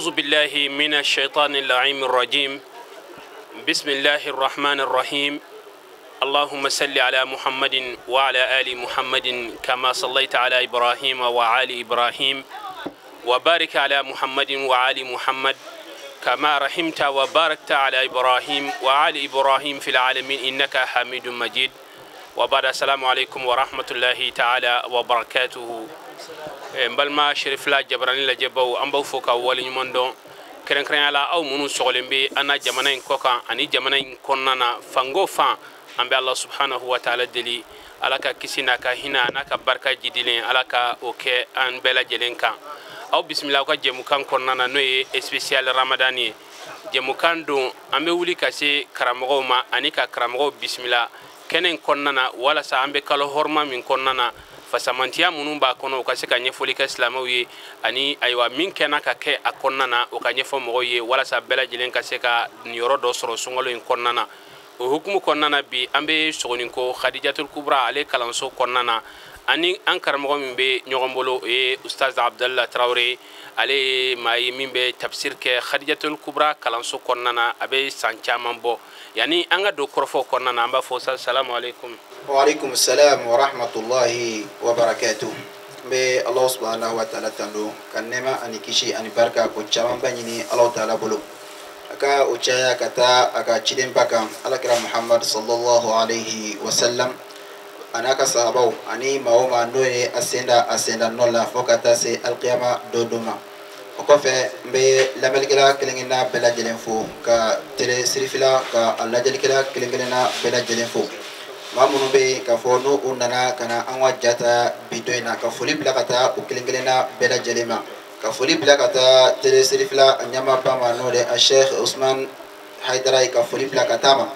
أعوذ بالله من الشيطان اللعين الرجيم. بسم الله الرحمن الرحيم. اللهم صل على محمد وعلى آل محمد كما صليت على إبراهيم وعلى إبراهيم، وبارك على محمد وعلى محمد كما رحمت وباركت على إبراهيم وعلى إبراهيم في العالمين إنك حميد مجيد. وبعد، السلام عليكم ورحمة الله تعالى وبركاته. N balima Cherifla Jabarani lajɛbaw, an b'aw fo ka waleɲuman dɔn, kɛrɛnkɛrɛnya la aw minnu sɔgɔlen bɛ an na jamana in kɔ kan ani jamana in kɔnɔna na, fango fan. An bɛ Ala subhanahu wa taala deli, Ala ka kisi n'a ka hinɛ n'a ka barika jidilen, Ala ka o kɛ an bɛɛ lajɛlen kan. Aw bisimila aw ka jɛmukan kɔnɔna na, n'o ye spécial Ramadan ye. Jɛmukan don, an bɛ wuli ka se karamɔgɔw ma ani ka karamɔgɔw bisimila kɛnɛ in kɔnɔna na, walasa an bɛ kalo hɔrɔma min kɔnɔna na, fasamantiya minnu b'a kɔnɔ, u ka se ka ɲɛfɔli kɛ silamɛw ye, ani ayiwa min kɛnɛ ka kɛ a kɔnɔna na, o ka ɲɛfɔ mɔgɔw ye, walasa bɛɛ lajɛlen ka se ka niyɔrɔ dɔ sɔrɔ sunkalo in kɔnɔna na. O hukumu kɔnɔna na, bi an bɛ Sogoninko Khadijatul Kubra ale kalanso kɔnɔna na, ani an karamɔgɔ min bɛ ɲɔgɔn bolo, o ye Ustaz Abdallah Tarawele. Ale ye maa ye min bɛ tafsir kɛ Khadijatul Kubra kalanso kɔnɔna na, a bɛ san caman bɔ. Yanni an ka don kɔrɔfɔw kɔnɔna na, an b'a fɔ salamu aleykum. Waalaikum salam wa rahmatullahi wa barakatuh. N bɛ Ala subhanahu wa ta'ala tando ka nɛɛma ani kisi ani barika ko camanba ɲini Ala ta'ala bolo, a ka o caya ka taa a ka cidenba kan, Alakira Muhammad sallallahu alaihi wa sallam, a n'a ka sahabaw ani maa o maa n'o ye a sen da a sen da nɔ la fo ka taa se alikiyama don don ma. O kɔfɛ, n bɛ lamɛnnikɛla kelen kelenna bɛɛ lajɛlen fo, ka télé Cherifla ka a lajɛlikɛla kelen kelenna bɛɛ lajɛlen fo, maa minnu bɛ yen k'a fɔ n'u u nana ka na an ka ja ta bi don in na, ka foli bila ka taa u kelen kelenna bɛɛ lajɛlen ma, ka foli bila ka taa télé Cherifla a ɲɛmaaba ma, n'o de a Sheikh Usman Haidara ye, ka foli bila ka taa ma.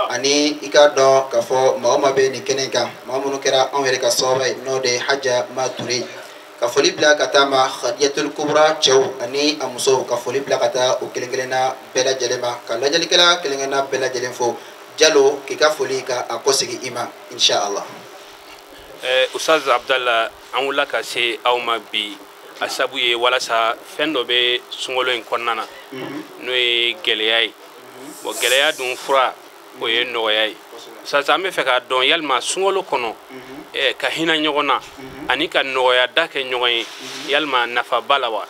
Ani i k'a dɔn k'a fɔ maa o maa bɛ nin kɛnɛ in kan, maa minnu kɛra anw yɛrɛ ka sababu ye, n'o de ye Haja Ma Ture, ka foli bila ka taa ma. Khadijatul Kubra cɛw ani a musow, ka foli bila ka taa u kelen kelenna bɛɛ lajɛlen ma, ka lajɛlikɛla kelen kelenna bɛɛ lajɛlen fo. Jalo, k'i ka foli ka a kɔsegin i ma, inshallah. Ustaz Abdallah, an wulila ka se aw ma bi, a sabu ye walasa fɛn dɔ bɛ sunkalo in kɔnɔna na, n'o ye gɛlɛya ye. Bon, gɛlɛya dun fura, o ye nɔgɔya ye. Ustaz, an bɛ fɛ k'a dɔn yalima sunkalo kɔnɔ, ka hinɛ ɲɔgɔn na ani ka nɔgɔya da kɛ ɲɔgɔn ye, yalima nafa b'a la wa?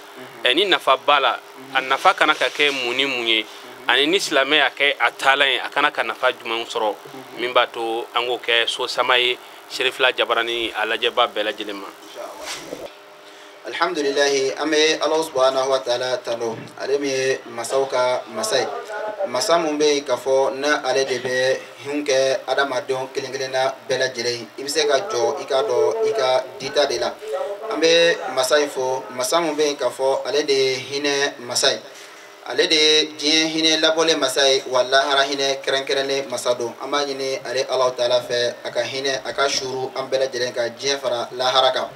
Ni nafa b'a la, a nafa kana ka kɛ mun ni mun ye? Ani ni silamɛ y'a kɛ a taalan ye, a kana ka nafa jumɛn sɔrɔ min b'a to an k'o kɛ so sama ye Cherifla Jabarani a lajɛba bɛɛ lajɛlen ma? Alhamdulilahi, an bɛ Ala subhanahu wa ta'ala tando, ale min ye masaw ka masa ye, masa mun bɛ yen k'a fɔ n'a ale de bɛ hun kɛ adamadenw kelen kelenna bɛɛ lajɛlen ye. I bɛ se ka jɔ i k'a dɔn i ka dita de la. An bɛ masa in fo, masa mun bɛ yen k'a fɔ ale de ye hinɛ masa ye, ale de ye diɲɛ hinɛ labɔlen masa ye, wa lahara hinɛ kɛrɛnkɛrɛnnen masa don. An b'a ɲini ale Ala taala fɛ, a ka hinɛ a ka suru an bɛɛ lajɛlen ka diɲɛ fara lahara kan.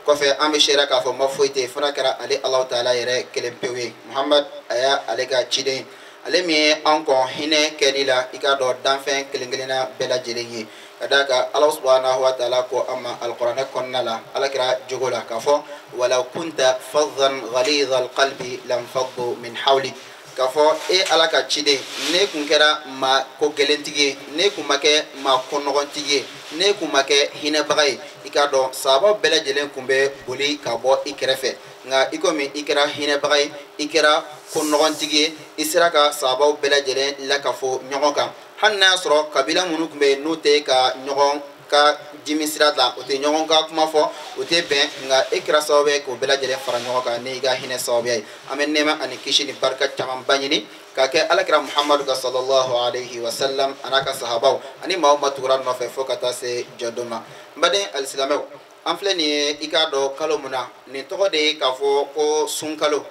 Kɔfɛ, an bɛ seereya k'a fɔ ma foyi tɛ yen fo n'a kɛra ale Ala taala yɛrɛ kelen pewu ye. Muhamad, a y'a ale ka ciden, ale min ye an kɔn hinɛ kɛli la, i k'a dɔn danfɛn kelen kelenna bɛɛ lajɛlen ye. Ka d'a kan Ala subhanahu wa taala ko an ma alikuranɛ kɔnɔna la, Ala kɛra jogo la k'a fɔ: walaw kunta faddan ghalidha alqalbi lanfaddu min hawlik. K'a fɔ e Ala ka ciden, ne kun kɛra maa ko gɛlɛntigi ye, ne kun ma kɛ maa kɔnɔgɔntigi ye, ne kun ma kɛ hinɛbaga ye, i k'a dɔn sahaba bɛɛ lajɛlen kun bɛ boli ka bɔ i kɛrɛfɛ. Nka i komi i kɛra hinɛbaga ye, i kɛra kɔnɔgɔntigi ye, i sera ka sahabaw bɛɛ lajɛlen lakafo ɲɔgɔn kan, hali n'a y'a sɔrɔ kabila minnu tun bɛ yen n'u tɛ ka ɲɔgɔn ka dimi sira ta, o tɛ ɲɔgɔn ka kuma fɔ, o tɛ bɛn, nka e kɛra sababu ye k'o bɛɛ lajɛlen fara ɲɔgɔn kan n'i ka hinɛ sababuya ye. An bɛ nɛɛma ani kisi ni barika camanba ɲini k'a kɛ Alakira Muhamadu ka sallallahu alaihi wa sallam, a n'a ka sahabaw ani maa o maa tugura nɔfɛ fo ka taa se jɔdon ma. N baden alisilamɛw, an filɛ nin ye, i k'a dɔn kalo mun na, nin tɔgɔ de ye k'a fɔ ko sunkalo.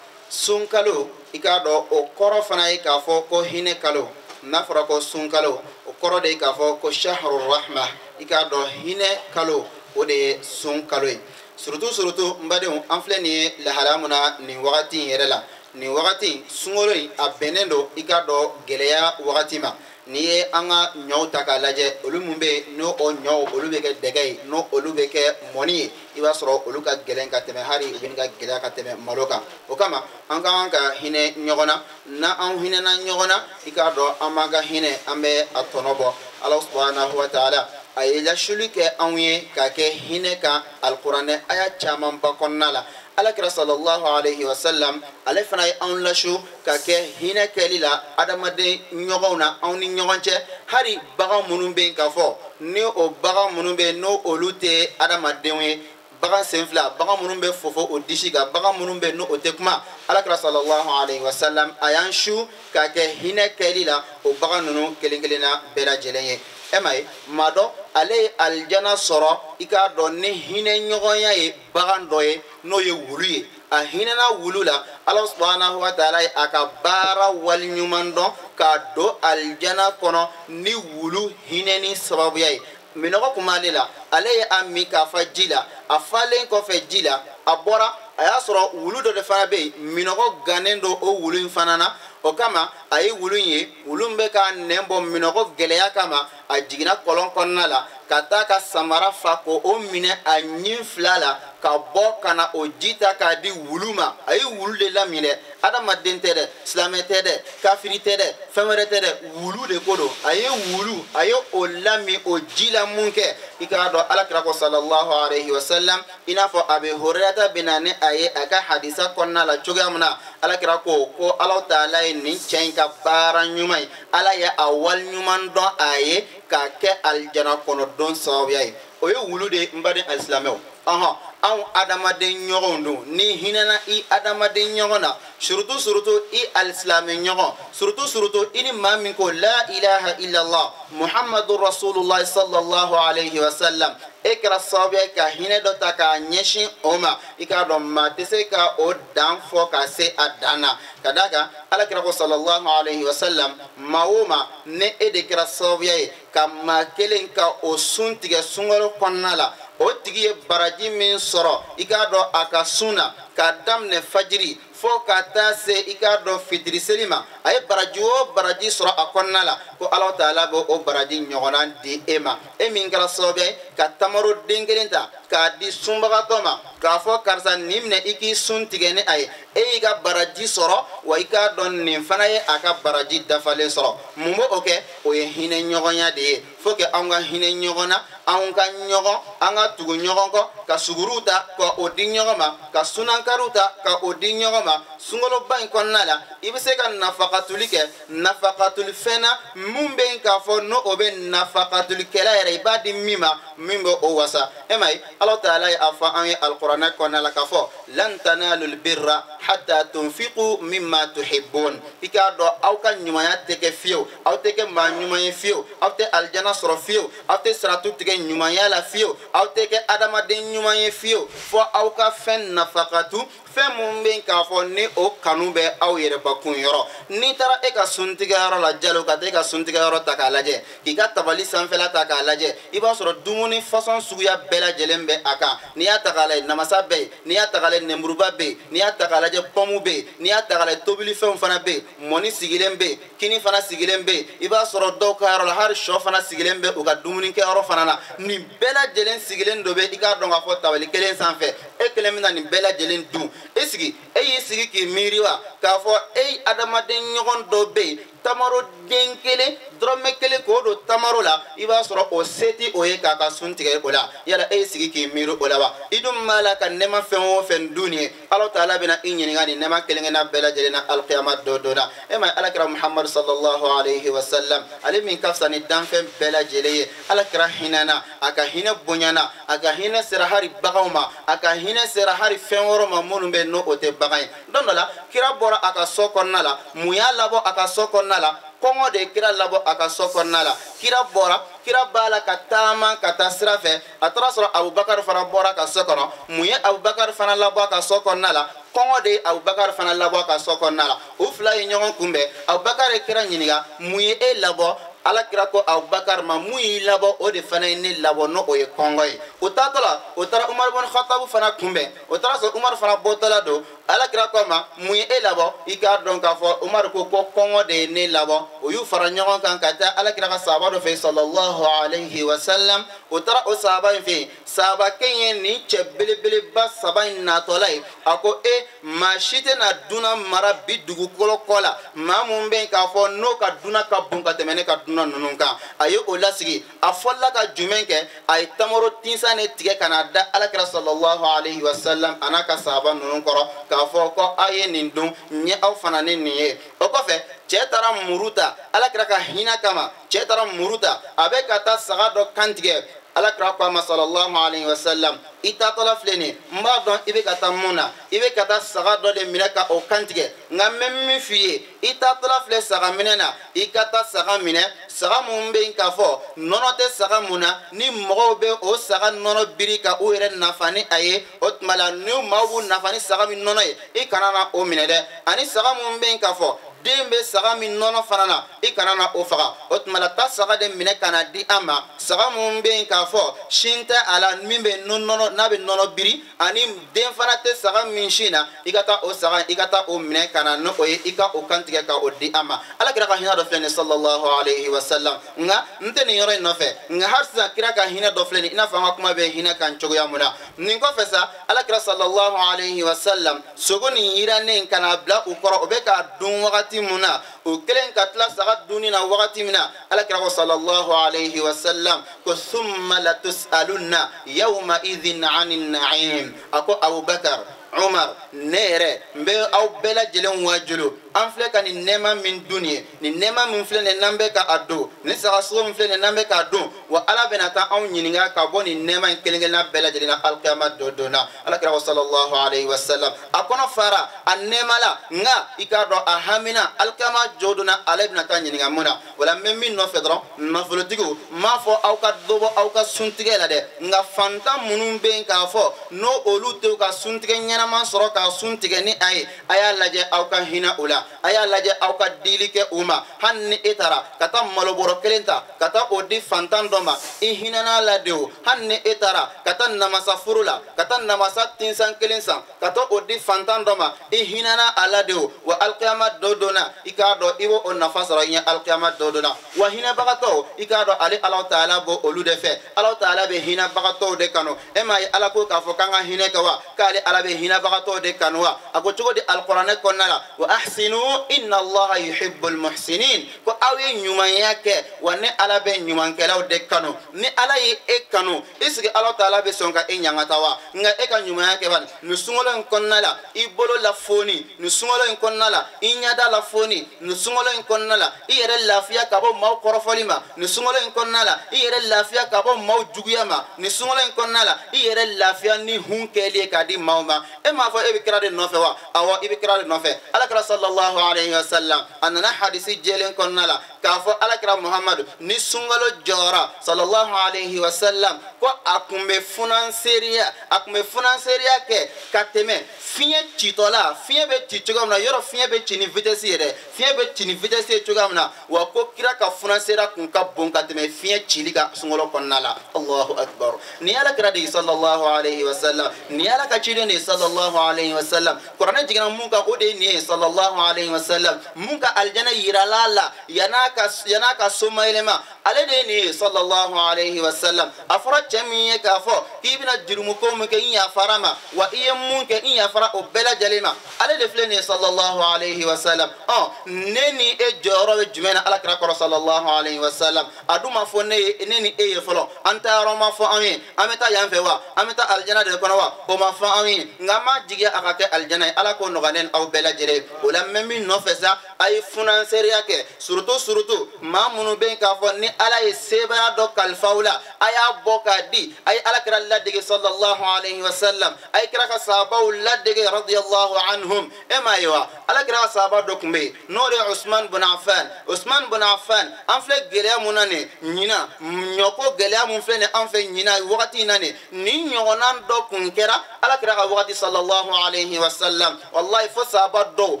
Sunkalo, i k'a dɔn o kɔrɔ fana ye k'a fɔ ko hinɛ kalo. N'a fɔra ko sunkalo, o kɔrɔ de ye k'a fɔ ko shahru rahma, i k'a dɔn hinɛ kalo, o de ye sunkalo ye. Surtout surtout, n badenw, an filɛ nin ye lahalaya mun na nin wagati in yɛrɛ la, nin wagati sunkalo in a bɛnnen don, i k'a dɔn gɛlɛya wagati ma. N'i ye an ka ɲɔw ta k'a lajɛ, olu mun bɛ yen n'o o ɲɔw olu bɛ kɛ dɛgɛ ye, n'o olu bɛ kɛ mɔni ye, I b'a sɔrɔ olu ka gɛlɛn ka tɛmɛ hari u bɛ ka gɛlɛya ka tɛmɛ malo kan. O kama an ka kan ka hinɛ ɲɔgɔn na. N'an hinɛna ɲɔgɔn na, i k'a dɔn an b'an ka hinɛ, an bɛ a tɔnɔ bɔ. Ala subhanahu wa ta'ala a ye lasuli kɛ anw ye ka kɛ hinɛ kan alikuranɛ aya camanba kɔnɔna la. Alakira sallallahu alayhi wa sallam ale fana ye anw lasu ka kɛ hinɛ kɛli la adamaden ɲɔgɔnw na, anw ni ɲɔgɔn cɛ. Hali bagan minnu bɛ yen k'a fɔ ni o bagan minnu bɛ yen n'o olu tɛ adamadenw ye, bagan sen fila, bagan minnu bɛ fofo o disi kan, bagan minnu bɛ yen n'o tɛ kuma, alakira sallallahu alayhi wa sallam a y'an su ka kɛ hinɛ kɛli la o bagan ninnu kelen kelenna bɛɛ lajɛlen ye. E ma ye maa dɔ ale ye alijana sɔrɔ, i k'a dɔn ni hinɛ ɲɔgɔnya ye bagan dɔ ye n'o ye wulu ye. A hinɛna wulu la, Ala subhanahu wa ta'ala ye a ka baara waliɲuman dɔn k'a don alijana kɔnɔ ni wulu hinɛni sababuya ye. Minɔgɔ kun b'ale la, ale ye a min k'a fa ji la. A falen kɔfɛ ji la, a bɔra, a y'a sɔrɔ wulu dɔ de fana bɛ yen, minɔgɔ gannen don o wulu in fana na. O kama a ye wulu in ye, wulu in bɛ ka nɛn bɔ minɔgɔ gɛlɛya kama, a jiginna kɔlɔn kɔnɔna la ka taa ka samara fa k'o minɛ a ɲin fila la ka bɔ ka na o ji ta k'a di wulu ma. A ye wulu de laminɛ, adamaden tɛ dɛ, silamɛ tɛ dɛ, kafiri tɛ dɛ, fɛn wɛrɛ tɛ dɛ, wulu de ko don. A ye wulu, a ye o lamin o ji la mun kɛ, i k'a dɔn alakira ko sallallahu alayhi wa sallam, i n'a fɔ Abi Hurayrata bɛ na ni a ye a ka hadisa kɔnɔna la cogoya min na, alakira ko ko Alahu taala ye nin cɛ in ka baara ɲuman ye, Ala ye a waliɲuman dɔn a ye k'a kɛ alijana kɔnɔ don sababuya ye. O ye wulu de ye, n baden alisilamɛw. Ɔhɔn, anw adamaden ɲɔgɔnw don, ni hinɛna i adamaden ɲɔgɔn na, surutu surutu i alisilamɛ ɲɔgɔn, surutu surutu i ni maa min ko la ilaha illallah muhammadu rasulullah sallallahu alayhi wa sallam, e kɛra sababu ye ka hinɛ dɔ ta k'a ɲɛsin o ma. I k'a dɔn maa tɛ se ka o dan fɔ ka se a dan na. Ka d'a kan alakira ko sallallahu alayhi wa sallam, maa o maa ni e de kɛra sababu ye ka maa kelen ka o sun tigɛ sunkalo kɔnɔna la, o tigi ye baraji min sɔrɔ, i k'a dɔn a ka sun na k'a daminɛ fajiri fo ka taa se i k'a dɔn fitiri seli ma, a ye baraji o baraji sɔrɔ a kɔnɔna la, ko Alahu taala bɛ o baraji ɲɔgɔnna di e ma. E min kɛra sababu ye ka tamaro den kelen ta k'a di sunbagatɔ ma, k'a fɔ karisa nin minɛ i k'i sun tigɛ ni a ye, e y'i ka baraji sɔrɔ, wa i k'a dɔn nin fana ye a ka baraji dafalen sɔrɔ. Mun b'o kɛ? O ye hinɛ ɲɔgɔnya de ye. Faut que anw ka hinɛ ɲɔgɔn na, anw ka ɲɔgɔn, an ka tugu ɲɔgɔn kɔ, ka suguruw ta ka o di ɲɔgɔn ma, ka sunankariw ta ka o di ɲɔgɔn ma. Sunkaloba in kɔnɔna la, i bɛ se ka nafakatuli kɛ, nafakatuli fɛn na mun bɛ yen k'a fɔ n'o o bɛ nafakatulikɛla yɛrɛ, i b'a di min ma min bɛ o wasa. E ma ye Alahu taala ye a fɔ an ye alikuranɛ kɔnɔna la k'a fɔ lan tanalul birra hatta tunfiqu mimma tuhibbun. I k'a dɔn aw ka ɲumanya tɛ kɛ fiyewu, aw tɛ kɛ maa ɲuman ye fiyewu, aw tɛ alijana sɔrɔ fiyewu, aw tɛ siratu tigɛ ɲumanya la fiyewu, aw tɛ kɛ adamaden ɲuman ye fiyewu, fɔ aw ka fɛn nafakatu, fɛn mun bɛ yen k'a fɔ ni o kanu bɛ aw yɛrɛbakun yɔrɔ. N'i taara e ka suntigɛyɔrɔ la Jalo, ka taa e ka suntigɛyɔrɔ ta k'a lajɛ, k'i ka tabali sanfɛla ta k'a lajɛ, i b'a sɔrɔ dumuni fasɔn suguya bɛɛ lajɛlen bɛ a kan. N'i y'a ta k'a lajɛ, namasa bɛ yen, n'i y'a ta k'a lajɛ, nɛnburuba bɛ yen, n'i y'a ta k'a lajɛ, pɔmu bɛ yen, n'i y'a ta k'a lajɛ, tobilifɛnw fana bɛ yen, mɔni sigilen bɛ yen, kini fana sigilen bɛ yen. I b'a sɔrɔ dɔw ka yɔrɔ la hali sɔ fana sigilen bɛ u ka dumunikɛyɔrɔ fana na. Nin bɛɛ lajɛlen sigilen dɔ bɛ, i k'a dɔn k'a fɔ tabali kelen sanfɛ, e kelen bɛna nin bɛɛ lajɛlen dun. E sigi, e y'i sigi k'i miiri wa k'a fɔ e ye adamaden ɲɔgɔn dɔ bɛ yen, tamaro den kelen dɔrɔmɛ kelen k'o don tamaro la, i b'a sɔrɔ o se tɛ o ye k'a ka sun tigɛ o la. Yala e y'i sigi k'i miiri o la wa? I dun b'a la ka nɛɛma fɛn o fɛn dun nin ye, Alahu taala bɛna i ɲininka nin nɛɛma kelen kelenna bɛɛ lajɛlen na alikiyama dɔ don na. E ma ye alakira Muhamadu sallallahu alayhi wa sallam, ale min ka fisa ni danfɛn bɛɛ lajɛlen ye, alakira hinɛna, a ka hinɛ bonyana, a ka hinɛ sera hali baganw ma, a ka hinɛ sera hali fɛn wɛrɛw ma minnu bɛ yen n'o o tɛ bagan ye. Don dɔ la kira bɔra a ka so kɔnɔna la, mun y'a labɔ a ka so kɔnɔna la? Kɔngɔ de ye kira labɔ a ka so kɔnɔna la. Kira bɔra, kira b'a la ka taama ka taa sira fɛ, a taara sɔrɔ Abubakar fana bɔra a ka so kɔnɔ. Mun ye Abubakar fana labɔ a ka so kɔnɔna la? Kɔngɔ de ye Abubakar fana labɔ a ka so kɔnɔna la. U fila ye ɲɔgɔn kunbɛn. Abubakar ye kira ɲininka, mun ye e labɔ? Alakira ko Abubakar ma, mun y'i labɔ o de fana ye ne labɔ, n'o o ye kɔngɔ ye. O taatɔ la, o taara Umar ibn Khattab fana kunbɛn. O taara sɔrɔ Umar fana bɔtɔla don. Alakira ko a ma, mun ye e labɔ? I k'a dɔn k'a fɔ Umar ko ko kɔngɔ de ye ne labɔ. O y'u fara ɲɔgɔn kan ka taa alakira ka sahaba dɔ fɛ sallallahu alayhi wa sallam. O taara o sahaba in fɛ yen. Sahabakɛ in ye nin cɛ belebeleba saba in natɔla ye. A ko e maa si tɛna dunan mara bi dugukolo kɔ la, maa mun bɛ yen k'a fɔ n'o ka dunan ka bon ka tɛmɛ ne ka dunan ninnu kan. A ye o lasigi. A fɔlɔla ka jumɛn kɛ? A ye tamaro tinsan de tigɛ ka na da alakira sallallahu alayhi wa sallam a n'a ka sahaba ninnu kɔrɔ k'a fɔ ko aw ye nin dun, n ye aw fana ni nin ye. O kɔfɛ cɛ taara muru ta alakira ka hinɛ kama. Cɛ taara muru ta, a bɛ ka taa saga dɔ kan tigɛ. Alakira ko a ma sallallahu alayhi wa sallam, i taatɔla filɛ nin ye, n b'a dɔn i bɛ ka taa mun na, i bɛ ka taa saga dɔ de minɛ ka o kan tigɛ, nka n bɛ min f'i ye, i taatɔla filɛ saga minɛ na, i ka taa saga minɛ, saga mun bɛ yen k'a fɔ nɔnɔ tɛ saga mun na, ni mɔgɔw bɛ o saga nɔnɔ biri ka u yɛrɛ nafa ni a ye, o tuma la ni maaw b'u nafa ni saga min nɔnɔ ye, i kana na o minɛ dɛ. Ani saga mun bɛ yen k'a fɔ den bɛ saga min nɔnɔ fana na, i kana na o faga. O tuma la taa saga de minɛ ka na di an ma, saga mun bɛ yen k'a fɔ sin tɛ a la, min bɛ nɔnɔ n'a bɛ nɔnɔ biri, ani den fana tɛ saga min sin na, i ka taa o saga, i ka taa o minɛ ka na n'o ye, i ka o kan tigɛ ka o di an ma. Ala kira ka hinɛ dɔ filɛ nin sallallahu alayhi wa sallam. Nka n tɛ nin yɔrɔ in nɔfɛ, nka hali sisan kira ka hinɛ dɔ filɛ nin, i n'a fɔ an ka kuma bɛ hinɛ kan cogoya mun na. Nin kɔfɛ sa, ala kira sallallahu alayhi wa sallam sogo nin yirannen ka na bila u kɔrɔ, o bɛ k'a dun wagati mun na, o kelen ka tila saga dunni na wagati min na, ala kira ko sallallahu alayhi wa sallam ko summa latus'alunna yawma idhin 'anin na'im. A ko Abubakar, Umar, ne yɛrɛ n bɛ aw bɛɛ lajɛlen waajulu, an filɛ ka nin nɛɛma min dun nin ye, nin nɛɛma min filɛ nin ye n'an bɛ ka a dun, nin saga sogo min filɛ nin ye n'an bɛ k'a dun, wa ala bɛna taa anw ɲininka ka bɔ nin nɛɛma in kelen kelenna bɛɛ lajɛlen na alikiyama dɔ don na. Ala kira ko sallallahu alayhi wa sallam, a kɔnɔ fara a nɛɛma la, nka i k'a dɔn a hamina alikiyama jɔ don na ale bɛna taa ɲininka mun na. Wala n bɛ min nɔfɛ dɔrɔn, nafolotigiw, n m'a fɔ aw ka dɔ bɔ aw ka suntigɛ la dɛ, nka fantan minnu bɛ yen k'a fɔ n'o olu tɛ u ka suntigɛ ɲɛnama sɔrɔ k'a sun tigɛ ni a ye, a y'a lajɛ aw ka hinɛ o la, a y'a lajɛ aw ka dili kɛ u ma. Hali ni e taara ka taa malobɔrɔ kelen ta ka taa o di fantan dɔ ma, i hinɛna la de o. Hali ni e taara ka taa namasa foro la ka taa namasa tinsan kelen san ka taa o di fantan dɔ ma, i hinɛna a la de o. Wa alikiyama dɔ don na, i k'a dɔn i b'o o nafa sɔrɔ i ɲɛ alikiyama dɔ don na. Wa hinɛbagatɔw, i k'a dɔn ale Alahu taala b'o olu de fɛ. Alahu taala bɛ hinɛbagatɔw de kanu. E m'a ye Ala ko k'a fɔ k'an ka hinɛ kɛ wa, k'ale Ala bɛ hinɛbagatɔw de kanu wa? A ko cogo di alikuranɛ kɔnɔna la, wa ahsinu inna Allaha yuhibbul muhsinin, ko aw ye ɲumanya kɛ wa ne Ala bɛ ɲumankɛlaw de kanu. Ni Ala ye e kanu, est ce que Alahu taala bɛ sɔn ka e ɲangata wa? Nka e ka ɲumanya kɛ bani, nin sunkalo in kɔnɔna la i bolo la foni, nin sunkalo in kɔnɔna la i ɲɛda la foni, nin sunkalo in kɔnɔna la i yɛrɛ lafiya ka bɔ maaw kɔrɔfɔli ma, nin sunkalo in kɔnɔna la i yɛrɛ lafiya ka bɔ maaw juguya ma, nin sunkalo in kɔnɔna la i yɛrɛ lafiya ni hun kɛli ye k'a di maaw ma. E m'a fɔ e bɛ kira de nɔfɛ wa? Awɔ, i bɛ kira de nɔfɛ. Alakira sallallahu alayhi wa sallam a nana hadisi jɛlen kɔnɔna la k'a fɔ alakira Muhammadu ni sunkalo jɔra sallallahu alayhi wa sallam ko a kun bɛ funanseriya, a kun bɛ funanseriya kɛ ka tɛmɛ fiɲɛ citɔla. Fiɲɛ bɛ ci cogoya min na, yɔrɔ fiɲɛ bɛ ci ni vitesse ye dɛ, fiɲɛ bɛ ci ni vitesse ye cogoya min na, wa ko kira ka funanseriya kun ka bon ka tɛmɛ fiɲɛ cili kan sunkalo kɔnɔna la. Allahu akbar. Ni alakira de ye sallallahu alayhi wa sallam, ni ala ka ciden de ye sallallahu alayhi wa sallam, kuranɛ jiginna mun kan o de ye nin ye sallallahu alayhi wa sallam, mun ka alijana yirala la yan'a ka somayɛlɛma, ale de ye nin ye sallallahu alayhi wa sallam. A fɔra cɛ min ye k'a fɔ k'i bɛna jurumuko min kɛ i yafara ma, wa i ye mun kɛ i yafara o bɛɛ lajɛlen ma, ale de filɛ nin ye sallallahu alayhi wa sallam. Ɔ ne ni e jɔyɔrɔ bɛ jumɛn na alakira kɔrɔ sallallahu alayhi wa sallam? A dun ma fɔ ne ye, ne ni e ye fɔlɔ, an taa yɔrɔ ma fɔ anw ye, an bɛ taa yan fɛ wa, an bɛ taa alijana de kɔnɔ wa, o ma fɔ anw ye, nka an m'a jigiya a ka kɛ alijana ye. Ala k'o nɔgɔya ne ni aw bɛɛ lajɛlen. O la n bɛ min nɔfɛ sa, a ye funanseriya kɛ, surtout maa minnu bɛ yen k'a fɔ ni ala ye sebaaya dɔ kalifa aw la, a y'a bɔ k'a di, a ye alakira ladege sallallahu alayhi wa sallam, a ye kira ka sahabaw ladege radiyallahu anhum. E m'a ye wa, alakira ka sahaba dɔ tun bɛ yen n'o de ye Usman bin Affan. Usman bin Affan, an filɛ gɛlɛya mun na nin ɲinan, ɲɔko gɛlɛya mun filɛ nin an fɛ ɲinan wagati in na nin, nin ɲɔgɔnna dɔ kun kɛra alakira ka wagati sallallahu alayhi wa sallam. Wallahi fo sahaba dɔw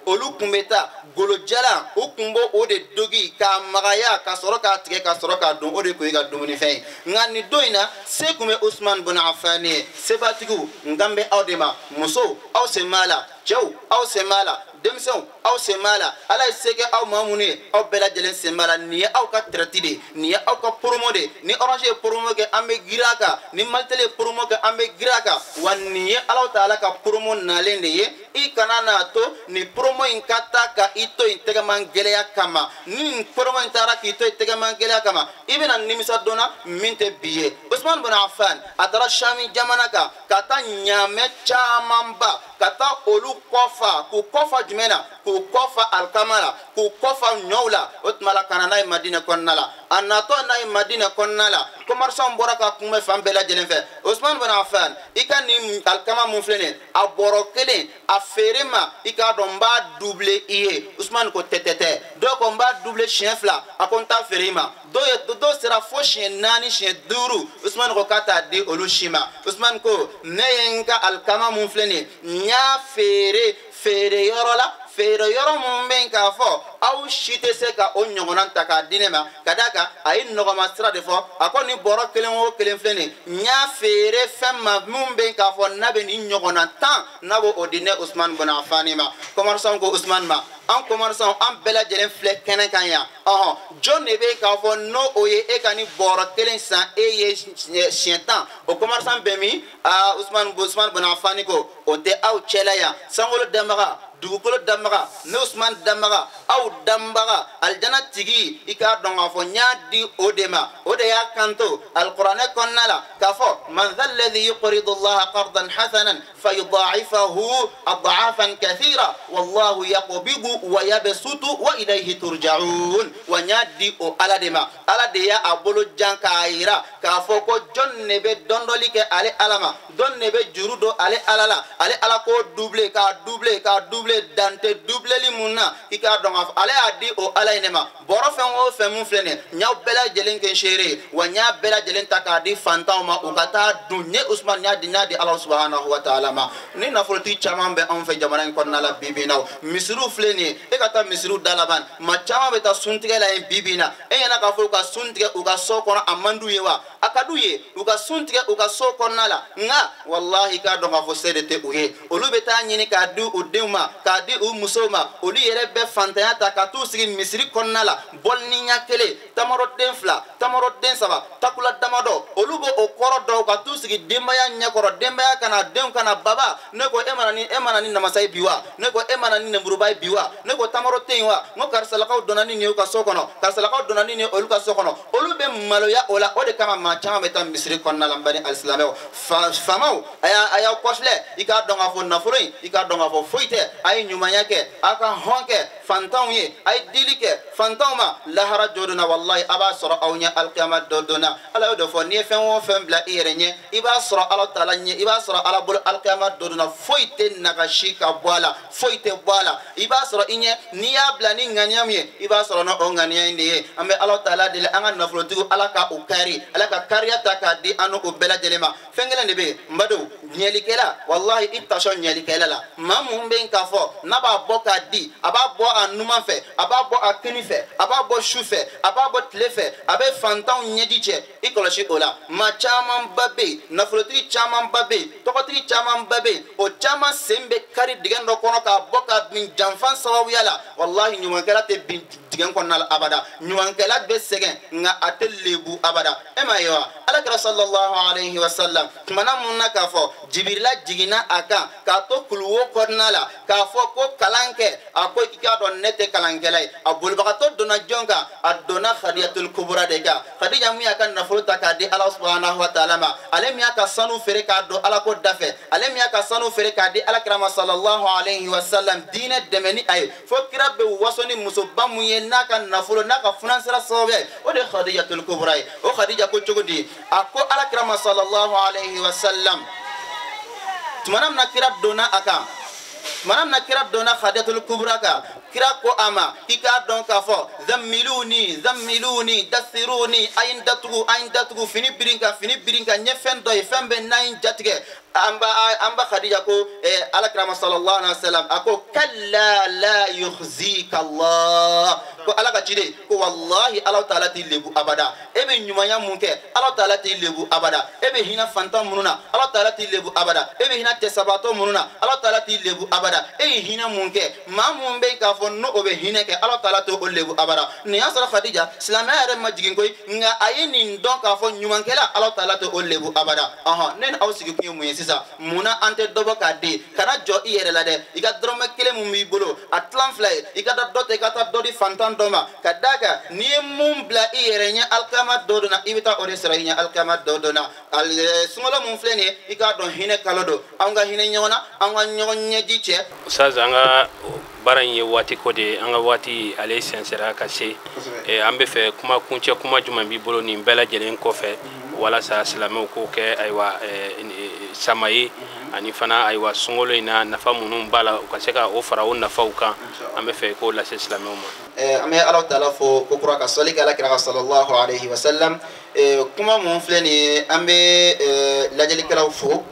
olu kun bɛ taa golojalan, u kun b'o o de dogi k'a magaya ka sɔrɔ k'a tigɛ ka sɔrɔ k'a dun, o de kun ye ka dumunifɛn ye. Nka nin don in na se kun bɛ Usman bin Affan ye. Sebatigiw, n kan bɛ aw de ma, musow aw sen b'a la, Cɛw aw sen b'a la, denmisɛnw aw sen b'a la, ala ye se kɛ aw maa minnu ye aw bɛɛ lajɛlen sen b'a la. Nin ye aw ka traite de ye, nin ye aw ka promo de ye. Ni Orange ye promo kɛ an bɛ girin a kan, ni Malitel ye promo kɛ an bɛ girin a kan. Wa nin ye Alahu taala ka promo nalen de ye. I kana n'a to nin promo in ka taa ka i to yen tɛgɛman gɛlɛya kama. Ni nin promo in taara k'i to yen tɛgɛman gɛlɛya kama, i bɛna nimisa donna min tɛ bi ye. Usman bin Affan a taara Shami jamana kan ka taa ɲaamɛ camanba ka taa olu kɔfa. K'u kɔfa jumɛn na? K'u kɔfa alikama la, k'u kɔfa ɲɔw la. O tuma la ka na n'a ye Madinɛ kɔnɔna la. A natɔ n'a ye Madinɛ kɔnɔna la, commerçant bɔra ka kunbɛn fan bɛɛ lajɛlen fɛ. Usman bin Affan, i ka nin alikama mun filɛ nin ye, a bɔrɔ kelen a feere ma, i k'a dɔn n b'a doubler i ye. Usman ko tɛ tɛ tɛ. Dɔw ko n b'a doubler siɲɛ 2, a ko n t'a feere i ma. Dɔw sera fo siɲɛ 4 siɲɛ 5, Usman ko k'a t'a di olu si ma. Usman ko ne ye n ka alikama mun filɛ nin ye, n y'a feere feere yɔrɔ la, feere yɔrɔ mun bɛ yen k'a fɔ aw si tɛ se ka o ɲɔgɔnna ta k'a di ne ma. Ka d'a kan a ye nɔgɔma sira de fɔ. A ko nin bɔrɔ kelen o kelen filɛ nin ye, n y'a feere fɛn ma mun bɛ yen k'a fɔ n'a bɛ nin ɲɔgɔnna 10, n'a b'o o di ne Usman bin Affan ma. Commerçant ko Usman ma, an commerçant an bɛɛ lajɛlen filɛ kɛnɛ kan yan, ɔhɔn, jɔn de bɛ yen k'a fɔ n'o o ye e ka nin bɔrɔ kelen san e ye siɲɛ 10? O commerçant bɛ min? Aa, Usman bin Affan ko o tɛ aw cɛla yan. Sankolo danbaga, dugukolo danbaga, ne Usman danbaga, aw danbaga, alijana tigi, i k'a dɔn k'a fɔ n y'a di o de ma. O de y'a kanto alikuranɛ kɔnɔna la k'a fɔ man dha alladhi yuqridu allaha qardan hasanan fayudha'ifahu ad'afan kathira wallahu yaqbidu wa yabsutu wa ilayhi turja'un. Wa n y'a di o ala de ma. Ala de y'a bolo jan k'a yira k'a fɔ ko jɔn de bɛ dɔndɔli kɛ ale ala ma, jɔn de bɛ juru don ale ala la, ale ala k'o doubler k'a doubler k'a doubler dan tɛ doubleli mun na. I k'a dɔn k'a fɔ ale y'a di o ala in de ma. Bɔrɔ fɛn o fɛn mun filɛ nin ye, n y'aw bɛɛ lajɛlen kɛ seere ye, wa n y'a bɛɛ lajɛlen ta k'a di fantanw ma u ka taa dun. N ye Usman n y'a di, n y'a di Ala subahanahu wa taala ma. Ni nafolotigi caman bɛ anw fɛ jamana in kɔnɔna la bi bi in na, misiriw filɛ nin ye, e ka taa misiriw da laban, maa caman bɛ taa suntigɛ la yen bi bi in na. E ɲɛna k'a fɔ u ka sun tigɛ u ka so kɔnɔ a man d'u ye wa? A ka d'u ye u ka sun tigɛ u ka so kɔnɔna la, nka walahi k'a dɔn k'a fɔ se de tɛ u ye. Olu bɛ taa ɲini k'a di u denw ma, k'a di u musow ma. Olu yɛrɛ bɛ fantanya ta ka t'u sigi misiri kɔnɔna la, bɔlini ɲɛ kelen, tamaroden 2, tamaroden 3, takula damadɔ, olu b'o o kɔrɔ dɔw ka t'u sigi denbaya ɲɛkɔrɔ. Denbaya kana, denw kana, baba ne ko e mana ni namasa ye bi wa? Ne ko e mana ni nemuruba ye bi wa? Ne ko tamaro tɛ yen wa? N ko karisalakaw donna ni nin ye u ka so kɔnɔ, karisalakaw donna ni nin ye olu ka so kɔnɔ. Olu bɛ maloya o la. O de kama maa caman bɛ taa misiri kɔnɔna la. N baden alisilamɛw, faamaw, a y'aw kɔfilɛ. I k'a dɔn k'a fɔ nafolo in, i k'a dɔn k'a fɔ foyi tɛ. A ye ɲumanya kɛ, a ka hɔn kɛ fantanw ye, a ye dili kɛ fantanw ma. Lahara jɔ don na, walahi a b'a sɔrɔ aw ɲɛ alikiyama dɔ don na. Ala y'o de fɔ, n'i ye fɛn o fɛn bila i yɛrɛ ɲɛ, i b'a sɔrɔ Ala taala ɲɛ, i b'a sɔrɔ Ala bolo alikiyama dɔ don na. Foyi tɛ nagasi ka bɔ a la, foyi tɛ bɔ a la. I b'a sɔrɔ i ɲɛ, n'i y'a bila ni ŋaniya min ye, i b'a sɔrɔ n'o ŋaniya in de ye. An bɛ Ala taala deli, an ka nafolotigiw, Ala ka u kari, Ala ka kariya ta k'a di an n'u bɛɛ lajɛlen ma. Fɛn kelen de bɛ yen n badenw, ɲɛlikɛla, walahi i tasɔn ɲɛlikɛla la. Maa mun bɛ yen k'a fɔ n'a b'a bɔ k'a di, a b'a bɔ a numan fɛ, a b'a bɔ a kini fɛ, a b'a bɔ su fɛ, a b'a bɔ tile fɛ, a bɛ fantanw ɲɛji cɛ, i kɔlɔsi o la. Maa camanba bɛ yen, nafolotigi camanba bɛ yen, tɔgɔtigi camanba bɛ yen, o caman sen bɛ kari dingɛ dɔ kɔnɔ k'a bɔ ka bin janfan sababuya la. Walahi ɲumankɛla tɛ bin dingɛ kɔnɔna la abada. Ɲumankɛla bɛ sɛgɛn nka a tɛ lebu abada. E m'a ye wa? Alakira sallallahu alayhi wa sallam tumana mun na k'a fɔ Jibirila jiginna a kan k'a to kuluwo kɔnɔna la k'a fɔ ko kalan kɛ, a ko i k'a dɔn ne tɛ kalankɛla ye. A bolibagatɔ donna jɔn kan? A donna Khadijatul Kubra de kan. Khadija mun y'a ka nafolo ta k'a di Ala subahanahu wa taala ma, ale min y'a ka sanu feere k'a don Ala ko da fɛ, ale min y'a ka sanu feere k'a di Alakira ma sallallahu alayhi wa sallam diinɛ dɛmɛ ni a ye, fo kira bɛ waso ni musoba mun ye n'a ka nafolo n'a ka funansira sababu ye, o de ye Khadijatul Kubra ye. O Khadija ko cogo di? A ko Alakira ma sallallahu alayhi wa sallam, tumana min na kira donna a kan, tumana min na kira donna Khadijatul Kubra kan, kira ko a ma, i k'a dɔn k'a fɔ zammiluni zammiluni dasiruni, a ye n datugu, a ye n datugu, fini birin kan, fini birin kan, n ye fɛn dɔ ye, fɛn bɛɛ n'a ye n jatigɛ. An ba Khadija ko ala kirama sallallahu alaihi wasallam a ko kalla la yukhzika Allah, ko ala ka ciden ko wallahi Ala taala t'i lebu abada. E bɛ ɲumanya mun kɛ, Ala taala t'i lebu abada. E bɛ hinɛ fantan minnu na, Ala taala t'i lebu abada. E bɛ hinɛ cɛsabaatɔ minnu na, Ala taala t'i lebu abada. E ye hinɛ mun kɛ, maa mun bɛ yen k'a fɔ n'o bɛ hinɛ kɛ, Ala taala t'o lebu abada. Nin y'a sɔrɔ Khadija silamɛya yɛrɛ ma jigin koyi, nka a ye nin dɔn k'a fɔ ɲumankɛla Ala taala t'o lebu abada. Ne ni aw sigi kun ye mun ye sisan? Munna an tɛ dɔ bɔ k'a di? Kana jɔ i yɛrɛ la dɛ, i ka dɔrɔmɛ kelen mun b'i bolo a tilan fila ye, i ka taa dɔ ta, i ka taa dɔ di fantan dɔ ma. Ka d'a kan n'i ye mun bila i yɛrɛ ɲɛ alikama dɔ donna, i bɛ taa o de sɔrɔ i ɲɛ alikama dɔ donna. Sunkalo mun filɛ nin ye, i k'a dɔn hinɛ kalo don, anw ka hinɛ ɲɔgɔn na, anw ka ɲɔgɔn ɲɛji cɛ. Ustaz, an ka baara in ye waati ko de ye, an ka waati ale sɛnsɛra ka se. An bɛ fɛ kuma kuncɛ kuma jumɛn b'i bolo nin bɛɛ lajɛlen kɔfɛ walasa silamɛw k'o kɛ ayiwa sama ye, ani fana ayiwa sunkalo in na nafa minnu b'a la, u ka se ka o fara o nafaw kan, an bɛ fɛ k'o lase silamɛw ma. An bɛ Ala taala fo ko kura ka sɔli kɛ ala kira sallallahu alaihi wasallam. Kuma mun filɛ nin ye, an bɛ lajɛlikɛlaw fo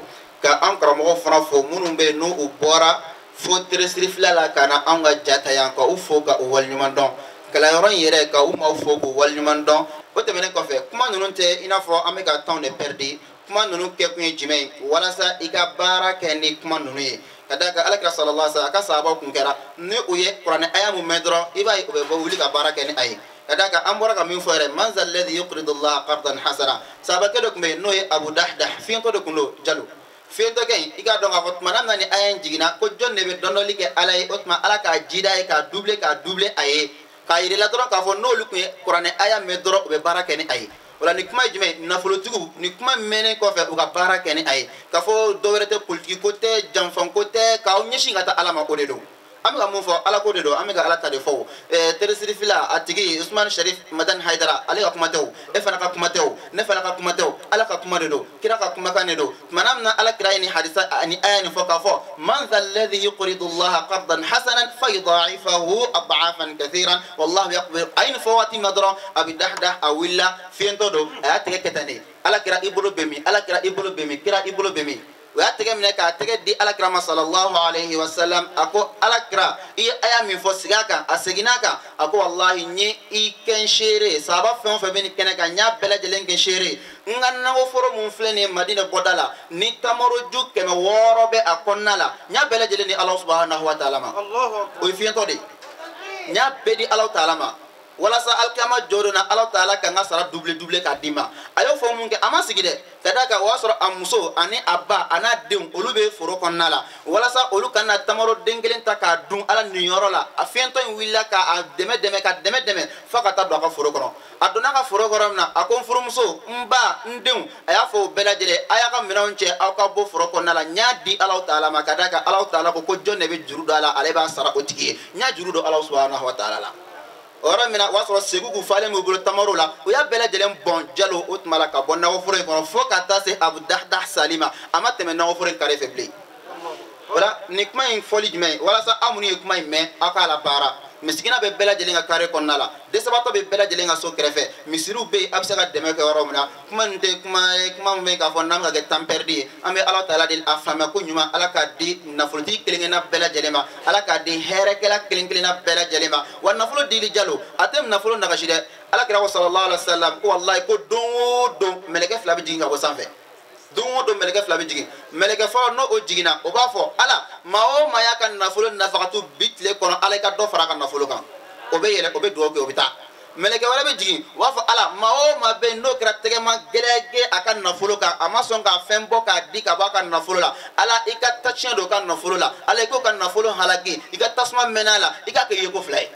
ka an karamɔgɔw fana fo minnu bɛ yen n'u u bɔra fo teresiri fila la ka na anw ka ja ta yan, ka u fo ka u waleɲuman dɔn. Kalanyɔrɔ in yɛrɛ ka u maaw fo k'u waleɲuman dɔn. O tɛmɛnen kɔfɛ, kuma ninnu tɛ i n'a fɔ an bɛ ka temps de perdre. Kuma ninnu kɛkun ye jumɛn ye? Walasa i ka baara kɛ ni kuma ninnu ye. Ka d'a kan alakira sallallahu alaihi wasallam a ka sahabaw kun kɛra ni u ye kuranɛ aya mun mɛn dɔrɔn, i b'a ye u bɛ bɔ wuli ka baara kɛ ni a ye. Ka d'a kan an bɔra ka min fɔ yɛrɛ, man zal ladhi yuqridu Allah qardan hasana, sahabakɛ dɔ tun bɛ yen n'o ye Abu Dahdah, fiɲɛtɔ de tun don Jalo. Fiɲɛtɔkɛ in, i k'a dɔn k'a fɔ tuma na ni aya in jiginna ko jɔn de bɛ dɔndɔli kɛ Ala ye, o tuma Ala k'a jida ye, k'a doubler, k'a doubler a ye, k'a yir'i la dɔrɔn k'a fɔ n'olu tun ye kuranɛ aya mɛn dɔrɔn, u bɛ baara kɛ ni a ye. O la nin kuma ye jumɛn ye? Nafolotigiw, nin kuma mɛnnen kɔfɛ u ka baara kɛ ni a ye, k'a fɔ dɔwɛrɛ tɛ, politiki ko tɛ, janfan ko tɛ, k'aw ɲɛsin ka taa Ala ma, o de don. An bɛ ka mun fɔ, Ala ko de don, an bɛ ka Ala ta de fɔ. O teresiri fila a tigi Usman Sharif Madani Haidara, ale ka kuma tɛ o, e fana ka kuma tɛ o, ne fana ka kuma tɛ o, Ala ka kuma de don, kira ka kumakan de don. Tuma min na Ala kira ye nin hadisa ni aya nin fɔ k'a fɔ man zal ladhi yuqridu Allah qardan hasanan fayudha'ifahu ad'afan kathiran wallahu yaqbidu, a ye nin fɔ waati min na dɔrɔn, Abi Dahdah a wulila, fiyentɔ don, a y'a tɛgɛ kɛ tan de, Ala kira i bolo bɛ min, Ala kira i bolo bɛ min, kira i bolo bɛ min. O y'a tɛgɛ minɛ k'a tɛgɛ di alakira ma sallallahu alaihi wasallam. A ko alakira, i ye aya min fɔ, segin a kan. A seginna a kan, a ko wallahi n ye i kɛ n seere ye, sahaba fɛn o fɛn bɛ nin kɛnɛ kan, n y'a bɛɛ lajɛlen kɛ n seere ye. N ka nakɔforo mun filɛ nin ye Madinɛ bɔda la, ni tamaro ju 600 bɛ a kɔnɔna la, n y'a bɛɛ lajɛlen di Ala subahanahu wa taala ma. O ye fiɲɛtɔ de ye, n y'a bɛɛ di Ala taala ma, walasa alikama jɔ don na Ala taala ka n ka sara double double k'a d'i ma. A y'o fɔ mun kɛ, a ma sigi dɛ, ka d'a kan o y'a sɔrɔ a muso ani a ba a n'a denw olu bɛ foro kɔnɔna la, walasa olu kana tamaro den kelen ta k'a dun Ala niyɔrɔ la. A fiɲɛtɔ in wulila k'a dɛmɛ dɛmɛ ka dɛmɛ dɛmɛ f'a ka taa don a ka foro kɔnɔ. A donna a ka foro kɔnɔ min na, a ko n furumuso, n ba, n denw, a y'a fɔ o bɛɛ lajɛlen, a y'a ka minɛnw cɛ, aw ka bɔ foro kɔnɔna la, n y'a di Ala taala ma. Ka d'a kan Ala taala ko jɔn de bɛ juru don a la, ale b'a sara o tigi ye. N y'a juru don Ala subahanahu wa taala la. O yɔrɔ min na, o y'a sɔrɔ segu k'u falen b'u bolo tamaro la, u y'a bɛɛ lajɛlen bɔn Jalo o tuma la ka bɔ nakɔforo in kɔnɔ fo ka taa se Abu Dahdah sali ma, a ma tɛmɛ nakɔforo in kare fɛ bilen. O la nin kuma in fɔli jumɛn ye? Walasa aw minnu ye kuma in mɛn, aw k'a la baara. Misikina bɛ bɛɛ lajɛlen ka kare kɔnɔna la, dɛsɛbaatɔ bɛ bɛɛ lajɛlen ka so kɛrɛfɛ, misiriw bɛ yen, a bɛ se ka dɛmɛ kɛ yɔrɔ min na. Kuma nin tɛ kuma ye, kuma min bɛ k'a fɔ n'an bɛ ka kɛ temps perdu ye. An bɛ Ala taala deli a faamuya ko ɲuman, Ala k'a di nafolotigi kelen kelenna bɛɛ lajɛlen ma, Ala k'a di hɛrɛkɛla kelen kelenna bɛɛ lajɛlen ma. Wa nafolo dili Jalo, a tɛ nafolo nagasi dɛ. Ala kira ko sallallahu alaihi wa sallam ko walayi ko don o don mɛlɛkɛ fila bɛ jigin ka bɔ sanfɛ. Don o don mɛlɛkɛ fila bɛ jigin. Mɛlɛkɛ fɔlɔ n'o o jiginna, o b'a fɔ Ala, maa o maa y'a ka nafolo nafakatu bi tile kɔnɔ, Ala i ka dɔ fara a ka nafolo kan. O bɛ yɛlɛ, o bɛ dugawu kɛ, o bɛ taa. Mɛlɛkɛ wɛrɛ bɛ jigin, o b'a fɔ Ala, maa o maa bɛ yen n'o kɛra tɛgɛma gɛlɛgɛ a ka nafolo kan, a ma sɔn ka fɛn bɔ k'a di ka bɔ a ka nafolo la, Ala i ka taciyɛn don o ka nafolo la, Ala i k'o ka nafolo halaki, i ka tasuma mɛnɛ a la, i k'a kɛ yeko fila ye.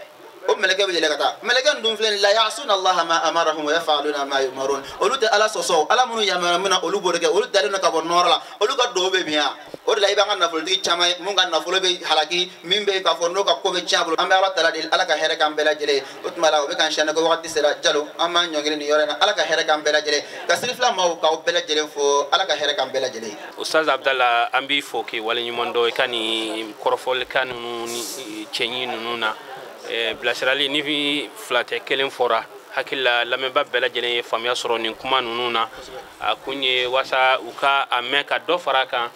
O mɛlɛkɛ bɛ yɛlɛ ka taa. Mɛlɛkɛ ninnu filɛ nin, la ya'suna Allaha ma amarahum wa yaf'aluna ma yu'marun. Olu tɛ Ala sɔsɔ, Ala minnu yamaruya min na olu b'o de kɛ, olu dalen don ka bɔ nɔɔrɔ la, olu ka duwawu bɛ bin yan. O de la i b'an ka nafolotigi caman ye mun ka nafolo bɛ halaki, min bɛ k'a fɔ n'o ka ko bɛ tiɲɛ a bolo. An bɛ Ala taala deli, Ala ka hɛrɛ k'an bɛɛ lajɛlen ye. O tuma la o bɛ k'an siyɛn ko wagati sera Jalo, an b'an ɲɔngiri nin yɔrɔ in na. Ala ka hɛrɛ k'an bɛɛ lajɛlen, ka siri fila maaw k'aw bɛɛ lajɛlen fo, Ala ka hɛrɛ k'an bɛɛ lajɛlen ye. Ustaz Abdallah, an b'i fo k'i waleɲuman dɔn i ka nin kɔrɔfɔlikan ninnu ni cɛɲi ninnu na. Bilasirali ni fila tɛ kelen fɔra, Hakili la lamɛnba bɛɛ lajɛlen ye faamuya sɔrɔ nin kuma ninnu na. A kun ye wasa u ka a mɛn ka dɔ fara a kan,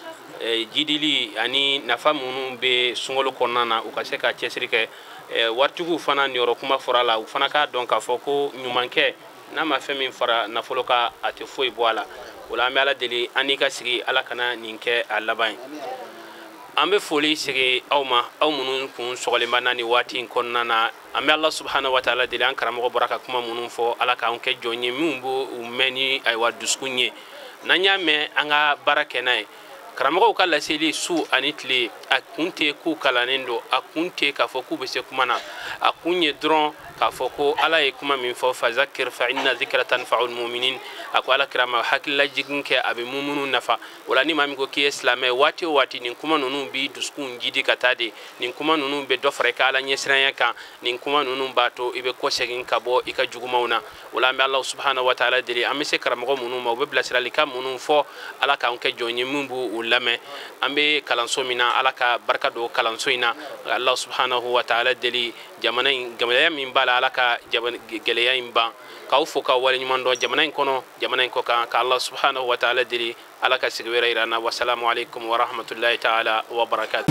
jidili ani nafa minnu bɛ sunkalo kɔnɔna na, u ka se ka cɛsiri kɛ. Waritigiw fana niyɔrɔ kuma fɔra la, u fana k'a dɔn k'a fɔ ko ɲumankɛ n'a ma fɛn min fara nafolo kan, a tɛ foyi bɔ a la. O la an bɛ Ala deli an n'i ka sigi, Ala kana nin kɛ a laban ye. An bɛ foli segin aw ma, aw minnu kun sɔgɔlen b'an na nin waati in kɔnɔna na. An bɛ Ala subahana wa taala deli, an karamɔgɔ bɔra ka kuma minnu fɔ, Ala k'an kɛ jɔn ye minnu b'u mɛn ni ayiwa dusukun ye, n'an y'a mɛn an ka baara kɛ n'a ye. Karamɔgɔw ka laseli su ani tile, a kun tɛ k'u kalannen don, a kun tɛ k'a fɔ k'u bɛ se kuma na, a kun ye dɔrɔn k'a fɔ ko Ala ye kuma min fɔ, fazakir fa inna zikra tanfa'ul mu'minin. A ko Ala kira ma hakililajigin kɛ, a bɛ mumunu nafa. O la ni maa min ko k'i ye silamɛ, waati o waati nin kuma ninnu b'i dusukun jidi ka taa de, nin kuma ninnu bɛ dɔ fara i ka Ala ɲɛsiranya kan, nin kuma ninnu b'a to i bɛ kɔsegin ka bɔ i ka jugumanw na. O la an bɛ Ala subahana wa taala deli, an bɛ se karamɔgɔ minnu ma, u bɛ bilasiralikan minnu fɔ, Ala k'an kɛ jɔn ye min b'u lamɛn. An bɛ kalanso min na, Ala ka barika don kalanso in na. Ala subahanahu wa taala deli, jamana in gɛlɛya min b'a la, Ala ka gɛlɛya in ban. K'aw fo k'aw waleɲuman dɔn jamana in kɔnɔ, jamana in kɔ kan. Ka Ala subahanahu wa taala deli, Ala ka sigi wɛrɛ yira an na. Wasalamu aleykum wa rahmatulahi taala wa barakatuh.